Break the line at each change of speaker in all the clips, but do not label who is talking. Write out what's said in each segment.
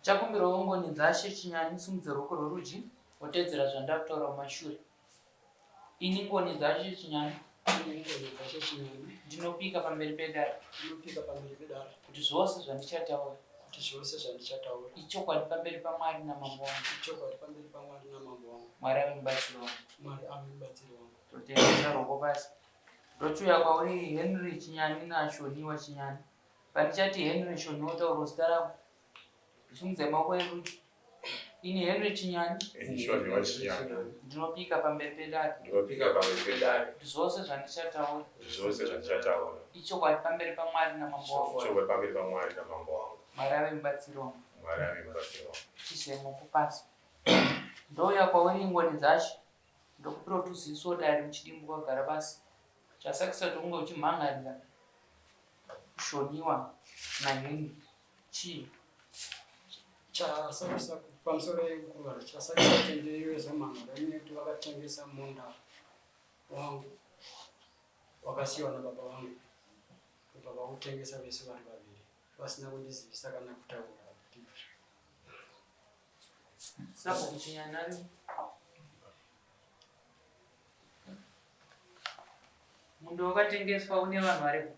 Chakumbirwawo ngoni dzashe Chinyani simudze ruoko rwerudyi wotedzera zvandakutaura kumashure. Ini ngoni dzashe Chinyani.
Ini ngoni dzashe Chinyani.
Ndinopika pamberi pedare.
Ndinopika pamberi pedare.
Kuti zvose zvandichataura.
Kuti zvose zvandichataura.
Ichokwadi pamberi paMwari namambo wangu.
Ichokwadi pamberi paMwari namambo wangu.
Mwari ave mubatsiri wangu.
Mwari ave mubatsiri wangu.
Totenda ruoko pasi. Ndochiuya kwauri Henry Chinyani naShoniwa Chinyani. Pandichati Henry Shoniwa taura zita rako. Simudza maoko erudyi. Ini Henry Chinyani.
Ini Shoniwa Chinyani.
Ndinopika pamberi pedare.
Ndinopika pamberi pedare.
Kuti zvose zvandichataura.
Kuti zvose zvandichataura.
Ichokwadi pamberi paMwari namambo wangu.
Ichokwadi pamberi paMwari namambo wangu.
Mwari ave mubatsiri wangu.
Mwari ave mubatsiri wangu.
Chizemo pasi. Ndouya kwauri ngoni dzashe. Ndokupira kuti uzivisewo dare muchidimbu wakagara pasi. Chasakisa kuti unge uchimhan'arira Shoniwa naHenry chii?
Chasakisa pamusoro yekuvara chasakisa kuti ndiwezomhan'ara inyaya yekuti vakatengesa munda wangu wakasiyiwa nababa vangu ndobva vautengesa vese vari vaviri vasina kundizivisa kana kutaura kuti
Sabhuku Chinyanari. Munda wakatengeswa une vanhu varipo.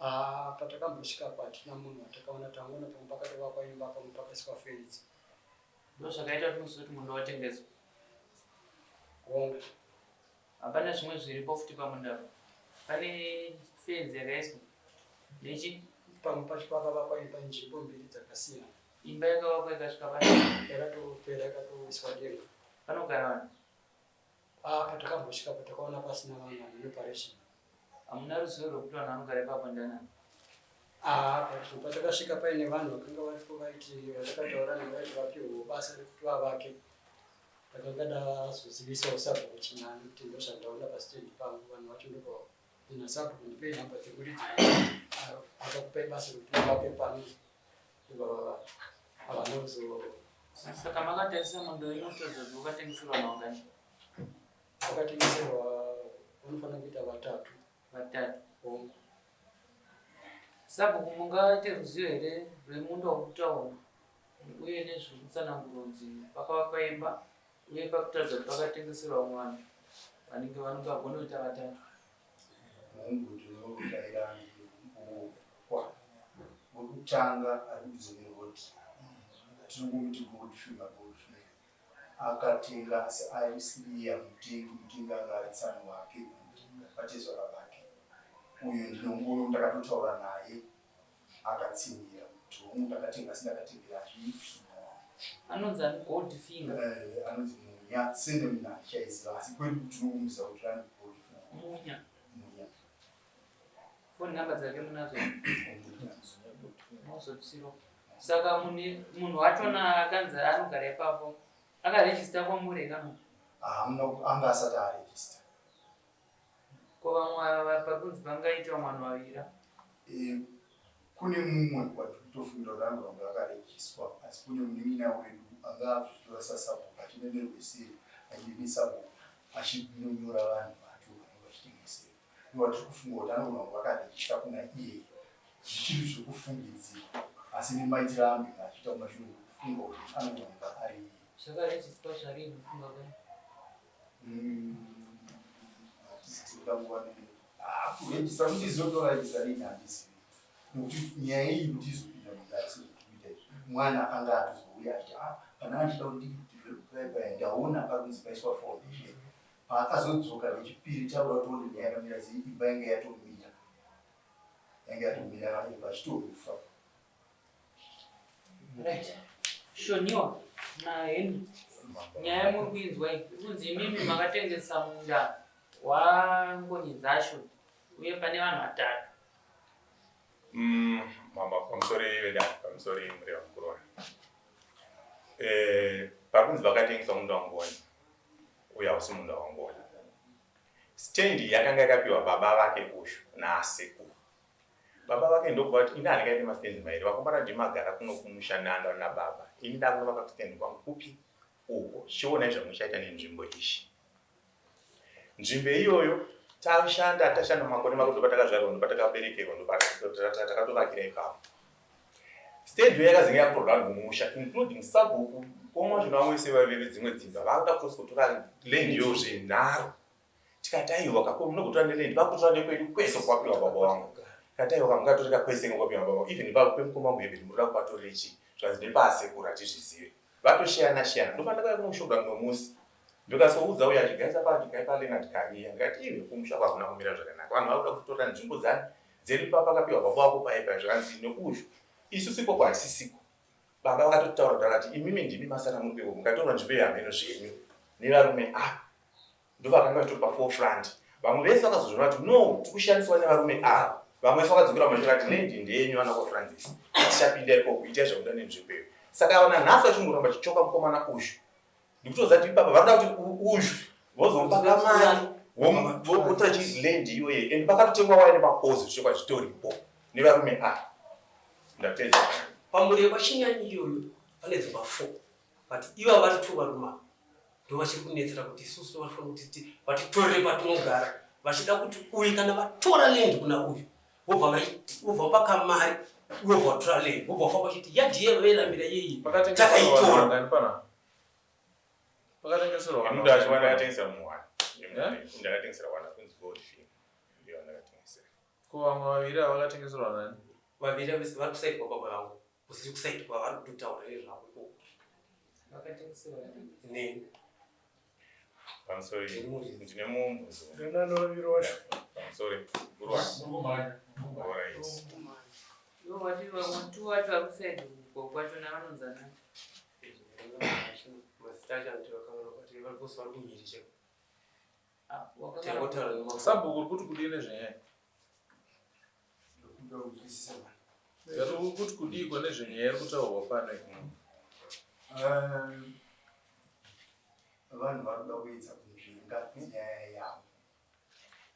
Ah, patakambosvika patina munhu watakaona tangoona pamwe pakatovakwa imba pamwe pakaiswa fenzi.
Ndozvakaita kuti muzive kuti munda watengeswa.
Hongu.
Hapana zvimwe zviripo futi pamunda apa. Pane fenzi yakaiswa. Nechi?
Pamwe pacho pakavakwa imba nzvimbo mbiri dzakasiyana.
Imba yakavakwa ikasvika pane
yakatopera yakatoiswa denga.
Panogara vanhu.
Ah, patakambosvika patakaona pasina vanhu vanhu neoperation.
Hamuna ruzivo rwekuti vanhu vanogara ipapo ndanani?
Ah, patakasvika paine vanhu vakanga varipo vaiti vatakataura navo vaiti vapiwewo basa rekuti vavake. Ndakanga ndazozivisawo sabhuku Chinani kuti ndozvandaona pasitendi pangu vanhu vacho ndobva ndina sabhuku ndipei nhamba dzekuti akakupai basa rekuti muvake pano havana kuzo
Saka makatarisa munda inotaridza kuti wakatengeserwa vanhu vangani?
Vakatengeserwa vanofanira kuita vatatu.
Vatatu.
Hongu.
Sabhuku mungaite ruzivo here rwemunda wokutaura uye nezvekutsanangura kunzi pakavakwa imba uye pakutaridza kuti pakatengeserwa vamwe vanhu vanenge vanenge vagona kuita vatatu?
Hongu ndinodaira ndikwa wekutanga ari kudhuze neroad tinongomuti gold finger gold finger akatenga asi aisiriya mutengi mutengi anga ari tsano wake vatezvara vake uyo ndinongono ndakatotaura naye akatsinhira kuti hongu ndakatenga asi ndakatengera zvipi
Anonzi ani gold finger?
Eh, anonzi Munya sene munhu handichaiziva asi kwedu tinongomuziva kuti anonzi gold finger
Munya.
Munya.
Phone number dzake munadzo? Mozotsiro. Saka munhu munhu wachona akanzi anogara ipapo akarejista kwamuri kana?
Haamuna anga asati arejista.
Ko vamwe ava pakunzi pangaita vamwe vanhu vavira?
Eh, kune mumwe watikutofungira kuti anogona kunge akarejiswa asi kune munin'ina wedu anga akuzvitora sasabhuku achienda nerweseri achienda nesabhuku achinonyora vanhu vacho vanenge vachitengesera watiri kufunga kuti anogona kunge akarejista kuna iyeye zvichiri zvekufungidzira asi nemaitiro aanenge achiita kumashure kufunga kuti anogona kunge ari iye.
Zvakarejistwa zvarini kufunga kwenyu?
Hatisi tinoda nguva ne ah, kurejista kuti izotorajista rini handizivi nekuti nyaya iyi kuti izopinda mudare sezvatikuita izvi mwana akanga atozouya achiti ah pana achida kuti ndidevelope paya ndaona pari kunzi paiswa foundation paakazodzoka nechipiri takuda kuti tione nyaya yakamira sei imba yanga yatomira yanga yatomira vachitorufa
Right. Shoniwa naHenry. Nyaya muri kuinzwa iyi. Kunzi imimi makatengesa munda waNgoni dzacho uye pane vanhu vatatu.
Mama pamusoro vedare pamusoro mureva mukuru wangu. Eh, pakunzi vakatengesa munda waNgoni. Uye hausi munda waNgoni. Stand yakanga yakapiwa baba vake uyu naasekuru. Baba vake ndokubva vati ini handingaite mastands mairi vakomana ndimi magara kuno kumusha nana nababa ini ndakunovaka kustand kwangu kupi uko chionai zvamuchaita nenzvimbo iyi. Nzvimbo iyoyo tashanda tashanda makore makore ndopatakazvarwa ndopatakakaberekerwa ndopatakatovakira ipapo. Stand iyo yakazenge yakutorwa vanhu mumusha including sabhuku koma zvino vamwe vese vaive vedzimwe dzimba vakuda kutosi kutora land iyo zvenharo. Tikati aiwa kako munogotora neland vakutora nekwedu kwese kwapiwa baba wangu. Tikati aiwa kamungatoreka kwese kwapiwa baba even ipapo pemukoma wangu Hebert munoda kupatorere chii zvikanzi nepasekuru hatizvizive. Vatosheyana sheyana ndopandakauya kuno kushoga mumwe musi ndikasoudza uyo achigaisa pachigai paLeonard Kariya ndikati iwe kumusha kwakuna kumira zvakanaka vanhu vakuda kutora nzvimbo dzani dzedu ipapo pakapiwa baba wako paye paye zvakanzi neuyu isu sikoko hatisisiko baba vakatotaura kuti vakati imimi ndimi masara muri kuiko mukatorwa nzvimbo iyo hameno zvenyu nevarume ava ndovakanga vachitori paforefront vamwe vese vakazozviona kuti no tikushandiswa nevarume ava vamwe vese vakadzokera mumashure vati land ndeyenyu vana kwafrancis tichapinda ikoko itai zvamuda nenzvimbo iyo saka vana nhasi vachingoramba chichoka mukomana uyu ndikutoziva kuti ipapa vanoda kuti uyu vozomupa kamari votora chiland iyoye and pakatotengwa waine makozi zvichekwa zvitoripo nevarume ava ndapedza
pamhuri yekwachinyanyi iyoyo pane dzimba four but iva vari two varume ava ndovachiri kunetsera kuti isusu vanofanira kuti vatitorere patinogara vachida kuti uyu kana vatora land kuna uyu vobva vobva pakamari uyo vatora land vobva vafamba vachiti yadhi yeveramira yeyi
takaitora pakatengeserwa
ndakatengesera muwana ndakatengesera wana kunzi gold fin ndiyo ndakatengesera
ko vamwe vaviri ava vakatengeserwa nani
vaviri ava vari kusaidi kwababa vangu kusiri kusaidi kwavari kutotaura nezvavo ikoko neni
pamusoro ndine mumbuzo pamusoro
Sabhuku uri kuti kudii nezvenyaya? Ndati uri kuti kudiiko nezvenyaya iri kutaurwa pano iyi?
Vanhu vari kuda kuedza kunzvenga nyaya yavo.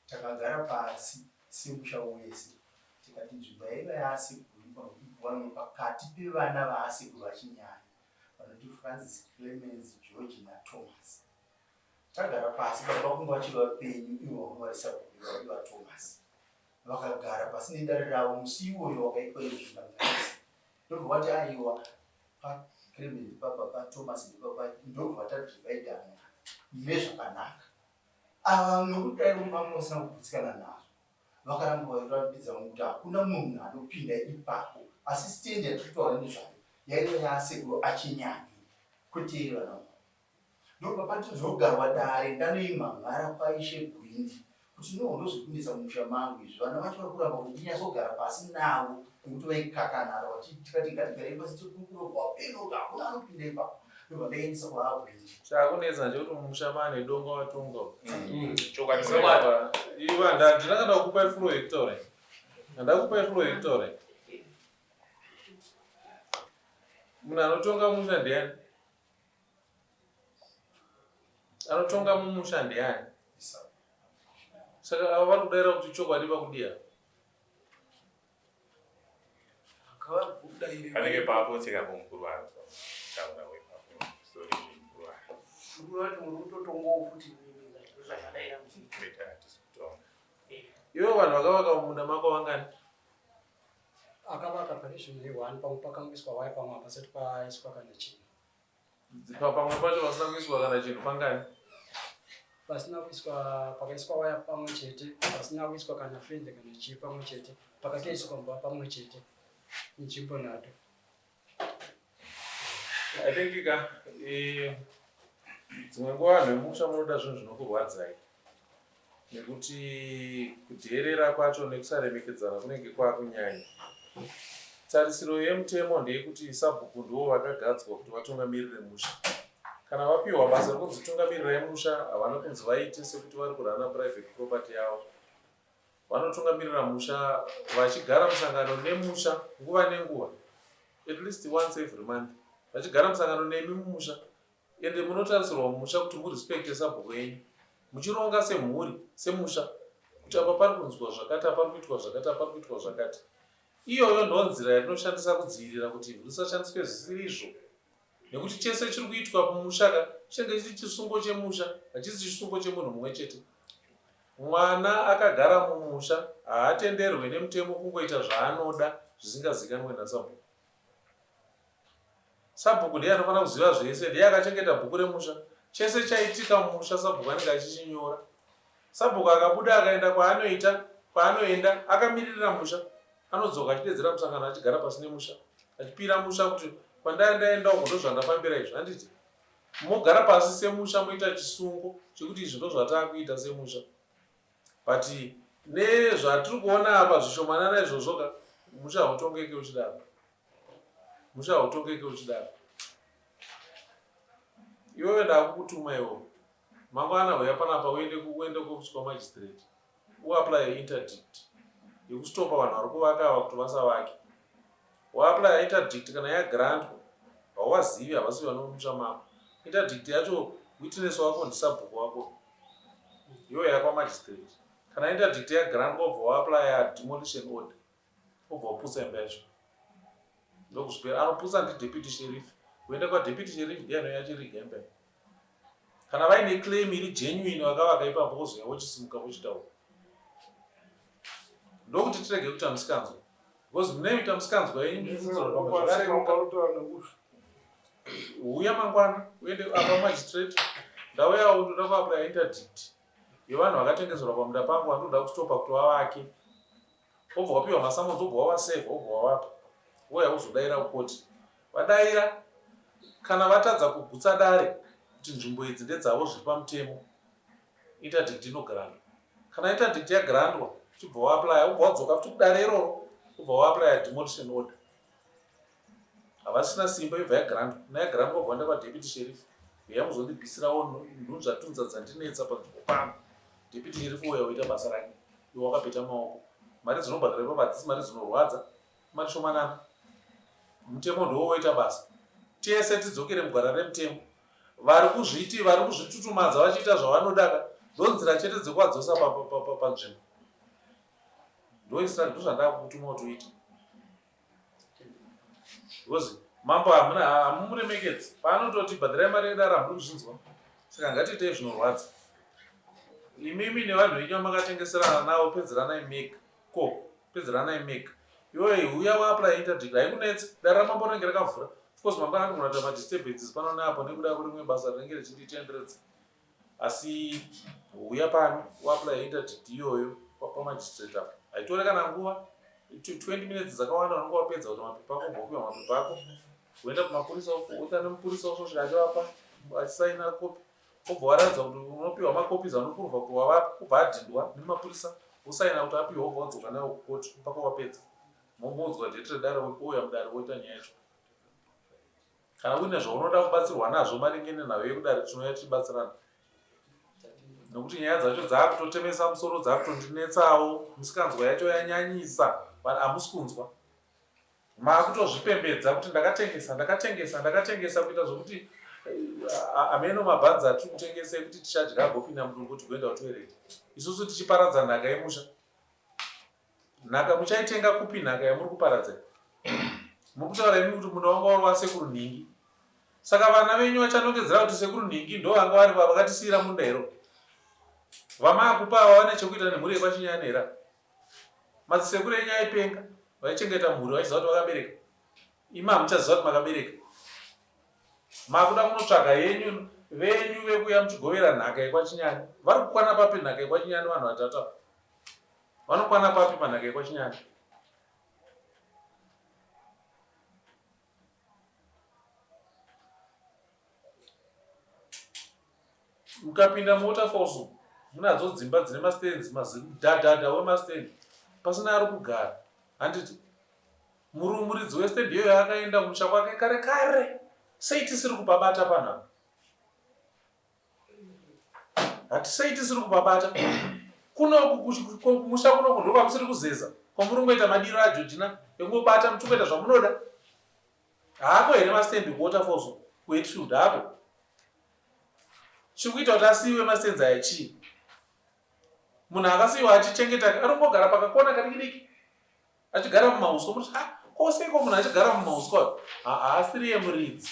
Takagara pasi semusha wese tikati nzvimbo yaiva yaasekuru inofanirwa kugowanwa pakati pevana vaasekuru vachinyanya vanoti Francis, Clemens, George naThomas. Tagara pasi baba kunge vachiri vapenyu ivo vanga vari sabhuku ivavo vaThomas. Vakagara pasi nedare ravo musi iwoyo wakaitwa izvo zvikanganisi. Ndobva vati aiwa paClement ndipapa paThomas ndipapa ndobva tadhivhaidhana nezvakanaka. Ava nokuti dai vanga vasina kugutsikana nazvo vakaramba vairambidza kuti hakuna mumwe munhu anopinda ipapo asi stand yatiri kutaura nezvayo yaiva yaasekuru achinyani kwete yevana Ndobva patozogarwa dare ndanoimhan'ara kwaIshe Gwindi kuti no ndozvekunetsa mumusha mangu izvi vana vacho vari kuramba kuti ndinyatsogara pasi navo nekuti vaikakanara vachiti tikati ngatigarei pasi tikurukure wapeno kuti hakuna anopinda ipapo ndobva ndaendesa kwaAgwindi.
Chakunetsa ndechekuti mumusha maane donga watonga.
Chokwadi
Saka iva ndandina kana kukupai flow yekutaura. Handakupai flow yekutaura. Munhu anotonga musha ndiani? Anotonga mumusha ndiani? Saka ava vari kudaira kuti chokwadi vakudiya.
Panenge papotseka mukuru wavo. Taura wepapo. Sorry mukuru wavo.
Mukuru wati muri kutotongawo futi mimi zvakadaira muchiti.
Better hatisi kutonga.
Ivo vanhu vakavaka mumunda mako vangani?
Akavaka pane zvinhu ne-one pamwe pakangoiswa waya pamwe hapasati paiswa kana chinhu.
Pamwe pacho pasina kuiswa kana chinhu pangani?
Pasina kuiswa pakaiswa waya pamwe chete, pasina kuiswa kana fenzi kana chii pamwe chete, pakatoiswa mba pamwe chete nzvimbo nhatu.
I think ka eh, dzimwe nguva vanhu vemumusha munoda zvinhu zvinokurwadzai nekuti kudheerera kwacho nekusaremekedzana kunenge kwakunyanya. Tarisiro yemutemo ndeyekuti sabhuku ndivo vakagadzwa kuti vatungamirire musha. Kana vapiwa basa rekunzi tungamirirai musha havana kunzi vaite sekuti vari kurana private property yavo. Vanotungamirira musha vachigara musangano nemusha nguva nenguva at least once every month vachigara musangano nemi mumusha ende munotarisirwa mumusha kuti murespecte sabhuku enyu muchironga semhuri semusha kuti apa pari kunzwa zvakati apa pari kuitwa zvakati apa pari kuitwa zvakati iyoyo ndonzira yatinoshandisa kudzivirira kuti ivhu risashandiswe zvisirizvo nekuti chese chiri kuitwa mumusha ka chinenge chiri chisungo chemusha hachisi chisungo chemunhu mumwe chete mwana akagara mumusha haatenderwe nemutemo kungoita zvaanoda zvisingazikanwe nasabhuku. Sabhuku ndiye anofanira kuziva zvese, ndiye akachengeta bhuku remusha. Chese chaitika mumusha sabhuku anenge achichinyora. Sabhuku akabuda akaenda kwaanoita, kwaanoenda akamiririra musha, anodzoka achidedzera musangano achigara pasi nemusha, achipira musha kuti kwandaya ndaenda uko ndozvandafambira izvi, handiti? Mogara pasi semusha moita chisungo chekuti izvi ndozvataakuita semusha. But nezvatiri kuona apa zvishomanana izvozvo ka musha hautongeke uchidaro. Musha hautongeke uchidaro. Iwewe ndakukutuma iwewe. Mangwana huya panapa uende uende kuofisi kwamagistrate uapply interdict yekustopa vanhu vari kuvaka ava kuti vasavake. Waapply interdict kana yagrantwa hauvazivi havasi vanomusha mako. Interdict yacho witness wako ndisabhuku wako. Iwe yakwa magistrate. Kana interdict yagrantwa ubva waapply demolition order. Ubva waputsa imba yacho. Ndokuzvipera. Anoputsa ndi deputy sheriff. Kuenda kwa deputy sheriff ndiye anouya achiriga imba iyi. Kana vaine claim iri genuine vakavaka ipapo vozouya vochisimuka vochitaura. Ndokuti tirege kuita musikanzwa. Because munoita musikanzwa yenyu muchifungidzira pamwe zvakareruka. Huya mangwana uende apa magistrate. Ndauyawo ndoda kuapply interdict yevanhu vakatengeserwa pamunda pangu vandoda kustopa kuti vavake. Wobva wapiwa masummons wobva wavasevha wobva wavapa. Wouya wozodaira kukoti. Vadaira kana vatadza kugutsa dare kuti nzvimbo idzi ndedzavo zviri pamutemo interdict inograndwa. Kana interdict yagrandwa chibva waaplya wobva wadzoka futi kudare iroro wobva waaplya demolition order. Havasina simba yobva yagrandwa. Kana yagrandwa wobva waenda kwadeputy sheriff uya muzondibvisirawo nhunzvatunza dzandinetsa panzvimbo pangu. Deputy sheriff uya woita basa rake iwe wakapeta maoko. Mari dzinobhadhara ipapo hadzisi mari dzinorwadza mari shomanana. Mutemo ndiwo woita basa. Tese tidzokere mugwara remutemo. Vari kuzviti vari kuzvitutumadza vachiita zvavanoda ka ndonzira chete dzekuvadzosa panzvimbo. Ndoinstruct ndozvandakutuma kuti uite. Because mambo hamuna hamumuremekedzi paanototi bhadharai mari yedare hamuri kuzvinzwa. Saka ngatiitei zvinorwadza. Imimi nevanhu venyu vamakatengeserana navo pedzeranai mega. Ko pedzeranai mega. Iwe huya waapply interdict haikunetsi dare ramambo rinenge rakavhura. Of course mangwana anogona kuita madisturbances pano neapo nekuda kwerimwe basa rinenge richinditenderedza. Asi huya pano uapply interdict iyoyo pamagistrate apo. Haitore kana nguva 20 minutes dzakawanda unenge wapedza kuti mapepa ako ubva wapiwa mapepa ako woenda kumapurisa woita nemupurisa wosvosvika achivapa achisaina kopi wobva waratidza kuti unopiwa macopies anopuruvha kuti wavapa ubva adhindwa nemapurisa wosaina kuti apiwa wobva wadzoka nawo kukoti mpaka wapedza mongoudzwa date redare wouya mudare woita nyaya yacho kana uine zvaunoda kubatsirwa nazvo maringe nenhau yekudare tinouya tichibatsirana nekuti nyaya dzacho dzakutotemesa musoro dzakutondinetsawo misikanzwa yacho yanyanyisa but hamusi kunzwa Makutozvipembedza kuti ndakatengesa ndakatengesa ndakatengesa kuita zvekuti eh, ameno mabhanzi atiri kutengesa ekuti tichadya agopinda mudumbu tigoenda kutoilet isusu tichiparadza nhaka yemusha. Nhaka muchaitenga kupi nhaka yamuri kuparadza? Muri kutaura imi kuti munda wanga uri wasekuru nhingi. Saka vana venyu vachanongedzera kuti sekuru nhingi ndo vanga vari vakatisiyira munda here? Vamaakupa ava vane chekuita nemhuri yekwaChinyani here? Madzisekuru enyu aipenga vaichengeta mhuri vachiziva kuti vakabereka. Imi hamuchaziva kuti makabereka. Makuda kunotsvaga yenyu venyu vekuya muchigovera nhaka yekwaChinyani. Vari kukwana papi nhaka yekwaChinyani vanhu vatatu ava? Vanokwana papi panhaka yekwaChinyani? Mukapinda muWaterfalls umu munadzo dzimba dzine mastands mazidhadhadha wemastand pasina ari kugara handiti muridzi westand iyoyo akaenda kumusha kwake kare kare sei tisiri kupabata panapa hatisei tisiri kupabata kunoku kumusha kunoku ndokwamusiri kuzeza kwamuri kungoita madiro ajojina ekungobata muchingoita zvamunoda Haako here mastand kuWaterfalls uko kuHatfield haako? Chiri kuita kuti asiiwe mastands aya chii? Munhu akasiiwa achichengeta anongogara pakakona kadiki diki achigara mumauswa muti ah ko seiko munhu achigara mumauswa haasiriye muridzi.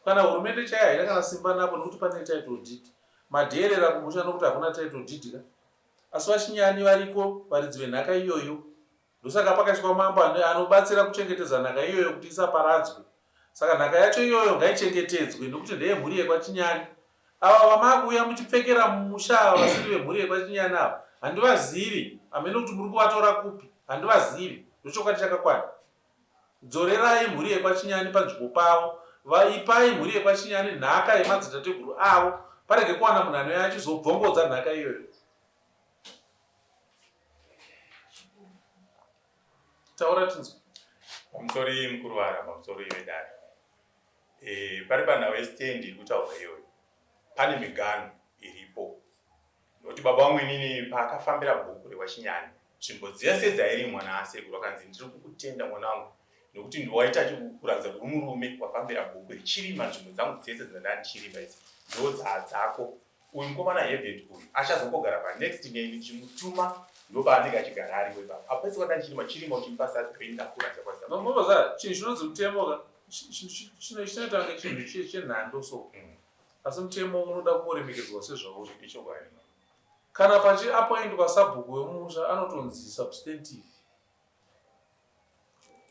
Kana hurumende chaiyo haina kana simba napo nekuti pane title deed. Madheerera kumusha nokuti hakuna title deed ka. Asi vachinyani variko varidzi venhaka iyoyo. Ndosaka pakaiswa mambo anobatsira kuchengetedza nhaka iyoyo kuti isaparadzwe. Saka nhaka yacho iyoyo ngaichengetedzwe nekuti ndeyemhuri yekwaChinyani. Ava vamakuuya muchipfekera mumusha ava vasiri vemhuri yekwaChinyani ava handivazivi, hameno kuti muri kuvatora kupi, handivazivi. Ndochokwadi chakakwana. Dzorerai mhuri yekwaChinyani panzvimbo pavo. Ipai mhuri yekwaChinyani nhaka yemadzitateguru avo parege kuwana munhu anouya achizobvongodza nhaka iyoyo. Taura tinzwe.
Pamusoro mukuru wara, pamusoro vedare. E, pari panhau yestendi iri kutaurwa iyoyo pane miganhu iripo nokuti baba vangu inini paakafambira bhuku rekwachinyani nzvimbo dzese dzairimwa naasekuru akanzi ndiri kukutenda mwana wangu nokuti ndiwaita kuratidza kuti murume wafambira bhuku richirima nzvimbo dzangu dzese dzandanga ndichirima idzi ndo dzadzako Uyu mukomana Herbert uyu achazongogara panext neni ndichimutuma ndopaanenge achigara aripo ipapo. Apo pese kwandanga ndichirima chirima uchimupa sadza ini ndakura ndichakwanisa.
Munoziva chinhu chinonzi mutemo ka chinoita kunge chinhu chenhando so mm. asi mutemo unoda kungoremekedzwa sezvauri.
Ichokwadi.
Kana pachiapoindwa sabhuku wemusha anotonzi substantive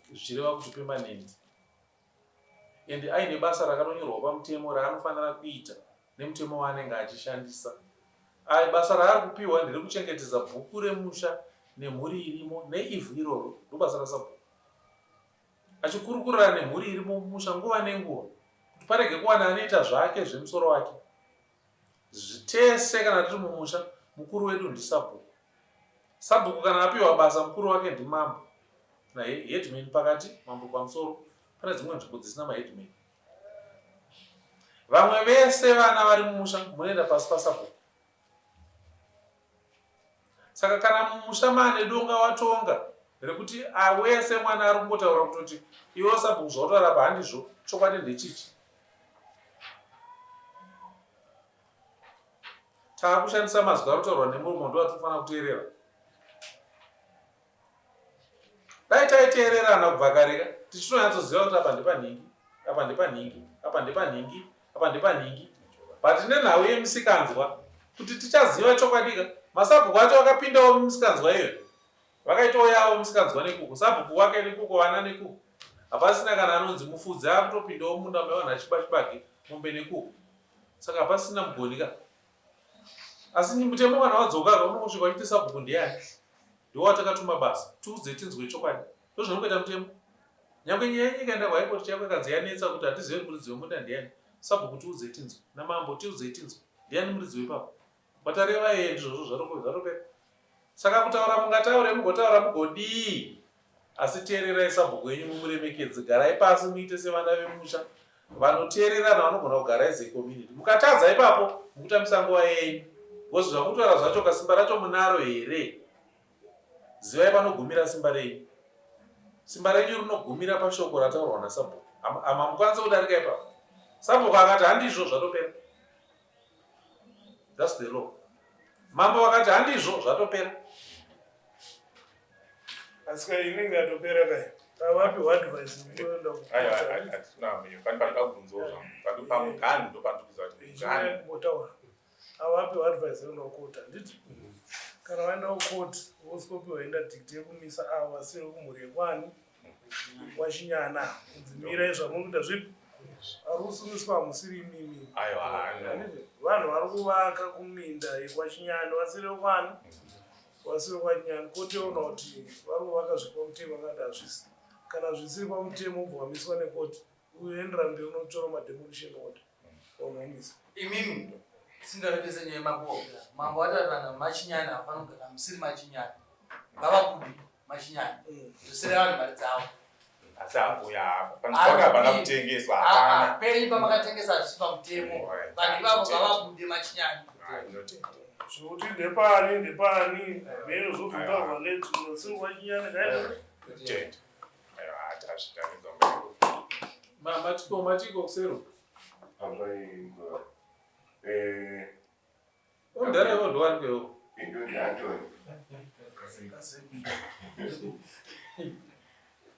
zvichireva kuti permanent. and aine basa rakanonyorwa pamutemo raanofanira kuita nemutemo waanenge achishandisa. Ai basa raari kupiwa nderekuchengetedza bhuku remusha nemhuri irimo neivhu iroro ndobasa rasabhuku. Achikurukurirana nemhuri irimo mumusha nguva nenguva kuti parege kuwana anoita zvake zvemusoro wake. Tese kana tiri mumusha mukuru wedu ndisabhuku. Sabhuku kana apiwa basa mukuru wake ndimambo na headman pakati mambo pamusoro pane dzimwe nzvimbo dzisina maheadman vamwe vese vana vari mumusha munoenda pasi pasabhuku saka kana mumusha maane donga watonga rekuti awese mwana ari kungotaura kutoti iwe sabhuku zvautaura apa handizvo chokwadi ndechichi Taakushandisa mazwi ari kutaurwa nemuromo ndo atinofanira kuteerera. Dai taiteererana kubva kare ka tichitonyatsoziva kuti apa ndepanhingi, apa ndepanhingi, apa ndepanhingi, apa ndepanhingi. But nenhau yemisikanzwa kuti tichaziva chokwadi ka masabhuku acho akapindawo mumisikanzwa iyoyo. Vakaitawo yavo misikanzwa nekuko sabhuku wake nekuko vana nekuko hapasina kana anonzi mufudzi akutopindawo mumunda mevanhu achiba chibage mombe nekuko saka hapasina mugoni ka asi mutemo kana wadzoka ka unongosvika uchiti sabhuku ndiyani ndiwo watakatuma basa tiudze tinzwe chokwadi ndozvinongoita mutemo nyange nyaya yenyu ikaenda kuhaikoti chako ikanzi yanetsa kuti hatizive muridzi wemunda ndiyani sabhuku tiudze tinzwe namambo tiudze tinzwe ndiyani muridzi wepapo Watareva iye ndizvozvo zvatopera. Saka kutaura mungataure mugotaura mugodii asi teererai sabhuku wenyu mumuremekedze. Garai pasi muite sevana vemusha vanoteererana vanogona kugara as a community. Mukatadza ipapo mukutambisa nguva yenyu because zvamukutaura zvacho kasimba racho munaro here? Zivai panogumira simba renyu. Simba renyu rinogumira pashoko rataurwa nasabhuku. Hamukwanise kudarika ipapo. Sabhuku akati handizvo zvatopera. That's the law. Mambo vakati handizvo zvatopera.
Asi kai inenge yatopera kai. Tavapiwa advice nekuenda
panoda kubvunzawo zvangu. Pano pamuganhu ndopandikuziva kuti muganhu.
Kumbotaura. Avapiwa advice yekuenda kukota handiti? Kana vaenda kukoti vosikopiwa interdict yekumisa avo vasiri kumhuri yekwani. Wachinyana kunzi mirai zvamuri kuita zvipi vari kusungiswa hamusiri imimi vanhu vari kuvaka kuminda yekwachinyani vasiri kwani vasiri kwachinyani kotiona kuti vari kuvaka zviri pamutemo kana kuti hazvisi kana zvisiri pamutemo ubva wamiswa nekoti uendera mberi unotora mademolition order waunomisa
imimi singarebese nyaya yemakuva mambo vati vanhu machinyani hafanogara musiri machinyani ngavabude machinyani mm. dzosera vanhu mari dzavo
asi apo ya panzvaka hapana kutengeswa hapana
penyu pamakatengesa hazvisi pamutemo vanhu ivavo ngavabude machinyani
zvekuti ndepani ndepani mheno zvozotaurwa leti chinyani
kaitenda
matiko matiko kusero
eh
Mudhara iwo ndowani kwewo.
Indoni Antony.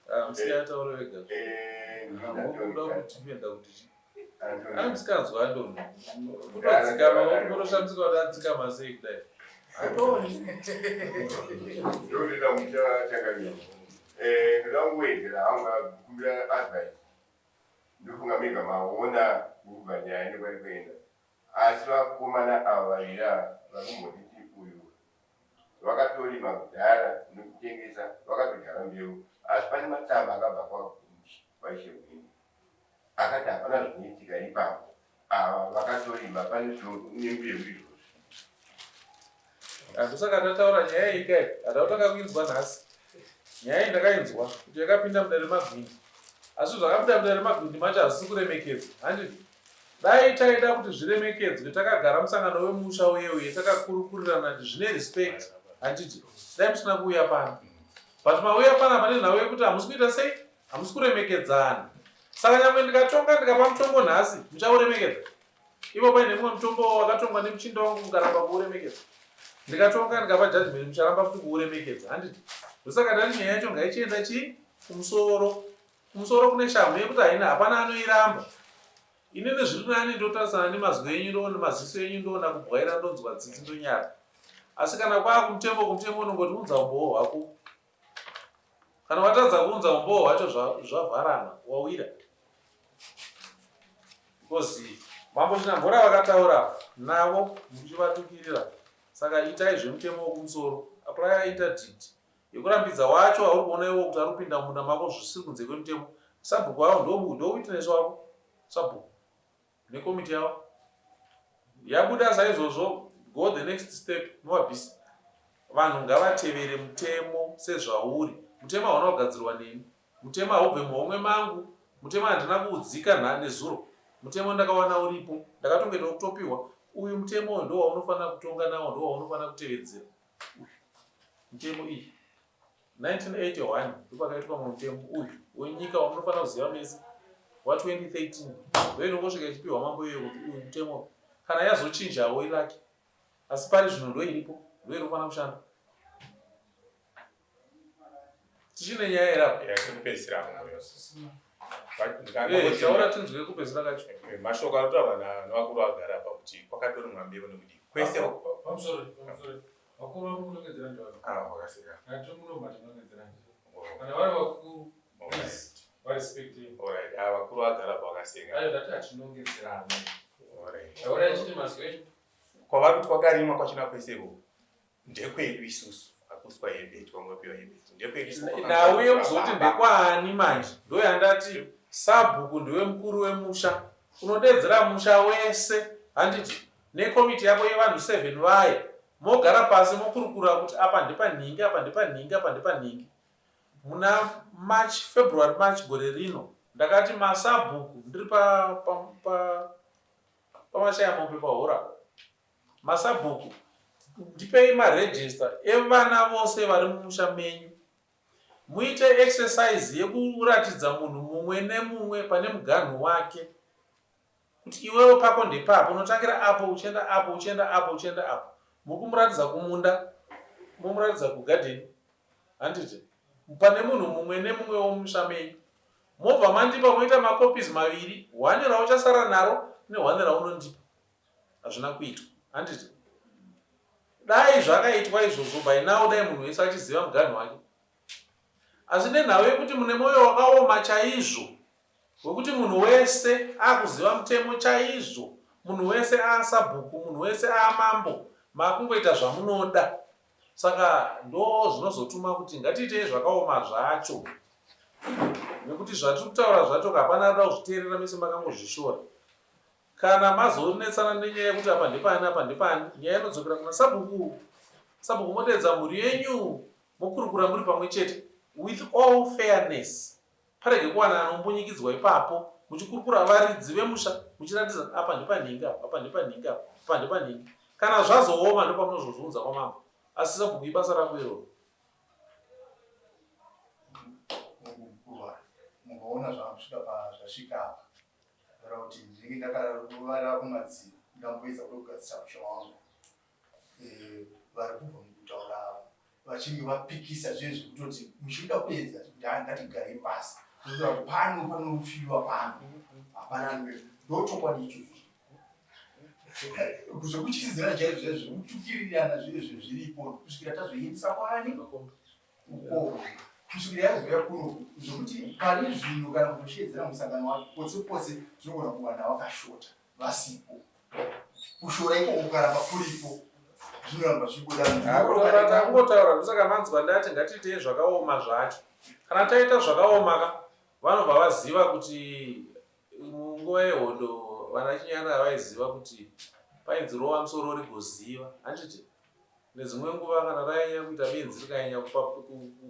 Ah, musiya ataure wega.
Eh,
Unoda kuti kuti chii? Ari musikanzwa Antony. Kutodzikama, kutoshamisika kuti adzikama sei kudai. Antony.
Ndoda kuita chakanaka. Eh, ndoda kuwedzera hangu kumbira advice. mega maona kubva nyaya nekwairi kuenda. Asi vakomana ava vaviri ava varikumbonditi uyu vakatorima kudhara nekutengesa vakatodyara mbeu asi pane matsamba akabva kwaGundi kwaIshe Hwindi akati hapana zvinoitika ipapo ava vakatorima pane nembeu izvozvi.
Ndosaka tataura nyaya iyi kai hatakutanga kuinzwa nhasi. Nyaya iyi ndakainzwa kuti yakapinda mudare magwindi asi zvakapinda mudare magwindi macho hazvisi kuremekedzwa handiti Dai taida kuti zviremekedzwe takagara musangano wemusha uye uye takakurukurirana kuti zvine respect handiti dai musina kuuya pano but mauya pana pane nhau yekuti hamusi kuita sei hamusi kuremekedzana saka nyangwe ndikatonga ndikapa mutongo nhasi muchauremekedza ivo paine mumwe mutongo wakatongwa nemuchinda wangu mukaramba kuuremekedza ndikatonga ndikapa judgment mucharamba futi kuuremekedza handiti ndosaka ndati nyaya yacho ngaichienda chii kumusoro Kumusoro kune shamhu yekuti haina hapana anoiramba. Inini zviri nani ndotarisana nemazwi enyu ndoona maziso enyu ndoona kubwaira ndonzwa tsitsi ndonyara. Asi kana kwaa kumutemo kumutemo unongoti unza umbowo hwako. Kana watadza kuunza umbowo hwacho zvavharana wawira. Because mambo Chinamhora vakataura navo muchivatukirira saka itai zvemutemo wokumusoro apply interdict Yekurambidza wacho auri kuona iwo kuti ari kupinda mumunda mako zvisiri kunze kwemutemo. Sabhuku avo ndo ndo witness wako. Sabhuku nekomiti yavo. Yabuda saizvozvo go the next step novabvisa. Vanhu ngavatevere mutemo sezvauri. Mutemo hauna kugadzirwa neni. Mutemo haubve muhomwe mangu. Mutemo handina kuudzika nha nezuro. Mutemo ndakawana uripo. Ndakatongoita wekutopihwa. Uyu mutemo uyu ndowaunofanira kutonga nawo ndowaunofanira kutevedzera. Mutemo iyi 1981 ndopakaitwa mumwe mutemo uyu wenyika wamunofanira kuziva mese wa 2013 ndoinongosvika ichipiwa mambo iyoyo kuti uyu mutemo kana yazochinjawo ilaki asi pari zvino ndoiripo ndoinofanira kushanda tichine nyaya here apa
yakupedzisira
eh, taura tinzwe kupedzisira kacho
eh, mashoko anotaurwa nevakuru vagara apa kuti kwakatorimwa mbeu nekudii kwese
pamusoro pamusoro vakuru vari kunongedzera ndivano
ah, vakasika
kana tiri muno matinongedzera kana vari vakuru varespecte
ah, vakuru vagara apa vakasenga
ayo ndati hatinongedzerana taura chiti mazwi enyu
kwavari kuti kwakarimwa kwachina kwese ikoko Ndekwedu isusu hakusi kwaHebert kwangopiwa Hebert ndekwedu isusu
Nhau yekuzoti ndekwaani manje ndoyandati sabhuku ndiwe mukuru wemusha unodeedzera musha wese handiti nekomiti yako yevanhu 7 vaye mogara pasi mokurukura kuti apa ndepanhingi apa ndepanhingi apa ndepanhingi muna March February March gore rino ndakati masabhuku ndiri pa pa pa pamashayamombe pahora Masabhuku ndipei maregister evana vose vari mumusha menyu muite exercise yekuratidza munhu mumwe nemumwe pane muganhu wake kuti iwewe pako ndepapo unotangira apo uchienda apo uchienda apo uchienda apo muri kumuratidza kumunda momuratidza kugadheni handiti pane munhu mumwe nemumwe womusha menyu mobva mandipa moita macopies maviri one rauchasara naro neone raunondipa hazvina kuitwa handiti dai zvakaitwa izvozvo by now dai munhu wese achiziva muganhu wake asi nenhau yekuti mune mwoyo wakaoma chaizvo wekuti munhu wese akuziva mutemo chaizvo munhu wese aasabhuku munhu wese aamambo makungoita zvamunoda saka ndo zvinozotuma kuti ngatiitei zvakaoma zvacho nekuti zvatiri kutaura zvacho hapana arida kuzviteerera mese makangozvishora Kana mazonetsana nenyaya yekuti apa ndepani apa ndepani, nyaya inodzokera kuna sabhuku. Sabhuku modeedza mhuri yenyu mokurukura muri pamwe chete with all fairness. Parege kuwana anombunyikidzwa ipapo muchikurukura varidzi vemusha muchiratidza apa ndepanhingi apa, apa ndepanhingi apa, apa ndepanhingi. Kana zvazooma ndopamunozozviunza kwamambo. Asi sabhuku ibasa rako iroro.
Mukaona zvakusvika pazvasvika apa Kana kuti ndinenge ndakaruvara kumadziro ndamboedza kuda kugadzirisa musha wangu. Eh, vari kubva mukutaura avo vachinge vapikisa zviye zvekutoti muchida kuedza kuti haa ngatigarei pasi totaura kuti pano panofiwa pano hapana ndochokwadi ichocho zvekutyisidzira chaizvo chaizvo zvekutukirirana zviye zviripo kusvikira tazoiendesa kwani ukoko. Kusvikira yazouya kunoku zvekuti pari zvino kana kutoshedzera musangano wacho potse potse tinogona kuwana vakashota vasipo. Kushora ikoko kukaramba kuripo zvinoramba
zvichibuda. Ndosaka manzwa ndati ngatiitei zvakaoma zvacho. Kana taita zvakaoma ka vanobva vaziva kuti munguva yehondo vana Chinyarara vaiziva kuti painzi rova musoro rigoziva handiti nedzimwe nguva kana rainyanya kuita benzi rikanyanya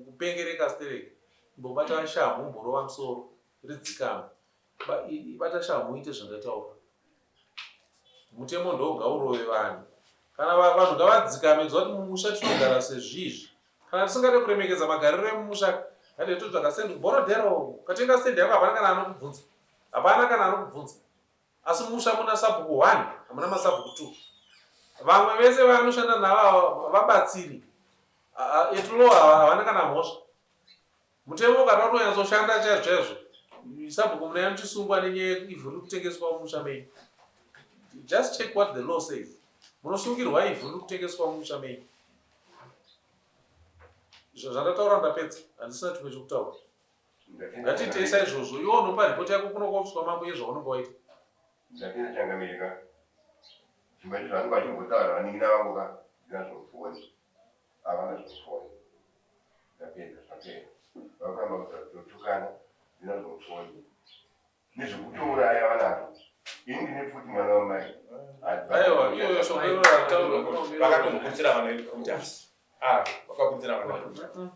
kupengereka stereki imbobata shamhu umborova musoro ridzikame bata shamhu uite zvandataura mutemo ndogaurove vanhu kana vanhu ngavadzikame nzwa kuti mumusha tinogara sezvizvi kana tisingade kuremekedza magariro emumusha ngatiye totsvaga sendi kuborodhero ukatenga sendi yako hapana kana anokubvunza hapana kana anokubvunza asi mumusha muna sabhuku one hamuna masabhuku two vamwe vese vanoshanda navo vabatsiri etulaw havana kana mhosva Mutemo ukada kutonyatsoshanda chaizvo chaizvo, sabhuku munaya muchisungwa nenyaya yeivhu riri kutengeswa mumusha menyu. Just check what the law says. Munosungirwa ivhu riri kutengeswa mumusha menyu. Zvandataura ndapedza, handisina chimwe chekutaura. Ngatiitei saizvozvo, iwe unopa ripoti yako kuno kuofisi kwamambo yezvaunenge waita.
Ndapedza changamire ka. Zvimwe zvangu vachimbotaura vanin'ina vangu ka ndinazvo mufoni. Havana zvomufoni. Ndapedza zvapera. Vakuramba kutaura totukana ndina zvomufoni. Nezvekutouraya vanazvo. Ini ndine pfuti mwana wamai.
Aiwa, iyoyo shoko iroro haritaurwe kuno.
Vakatombokurudzira vana vedu pfuti ava. Ah, vakakurudzira vana vedu.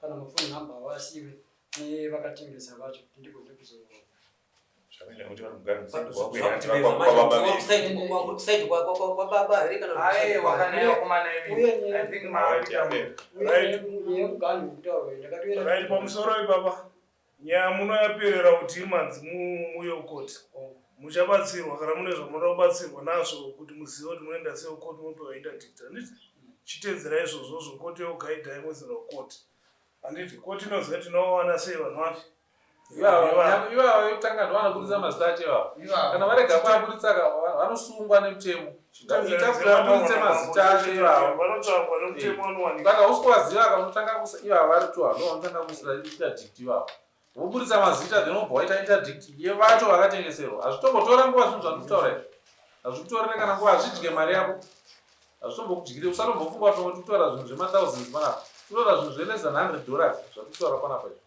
Kana mafoni number awasiwe nevakatengesa vacho kuti ndigone kuzo
Right, pamusoro ipapa nyaya muno yaperera kuti imanzi muuye kukoti muchabatsirwa kana mune zvamunoda kubatsirwa nazvo kuti muzive kuti munoenda sei kukoti munopiwa interdict handiti chitedzera izvozvozvo koti yogaidhai modzera kukoti handiti koti inoziva tinovawana sei vanhu vapi
Ivava vekutanga ndovanoburitsa mazita acho ivava. Kana varega kuaburitsa vanosungwa nemutemo. Ita kuti vaburitse mazita acho ivava.
Vanotsvagwa nemutemo vanowanikwa.
Saka hausi kuvaziva ka unotanga kusa ivava vari tu ava ndovanotanga kuisira interdict ivava. Voburitsa mazita then wobva waita interdict yevacho vakatengeserwa. Hazvitombotora nguva zvinhu zvandiri kutaura izvi. Hazvikutorere kana nguva hazvidye mari yako. Hazvitombokudyire usatombofunga kuti tiri kutaura zvinhu zvemathousands panapa. Tiri kutaura zvinhu zveless than 100 dollars zvatiri kutaura panapa izvi.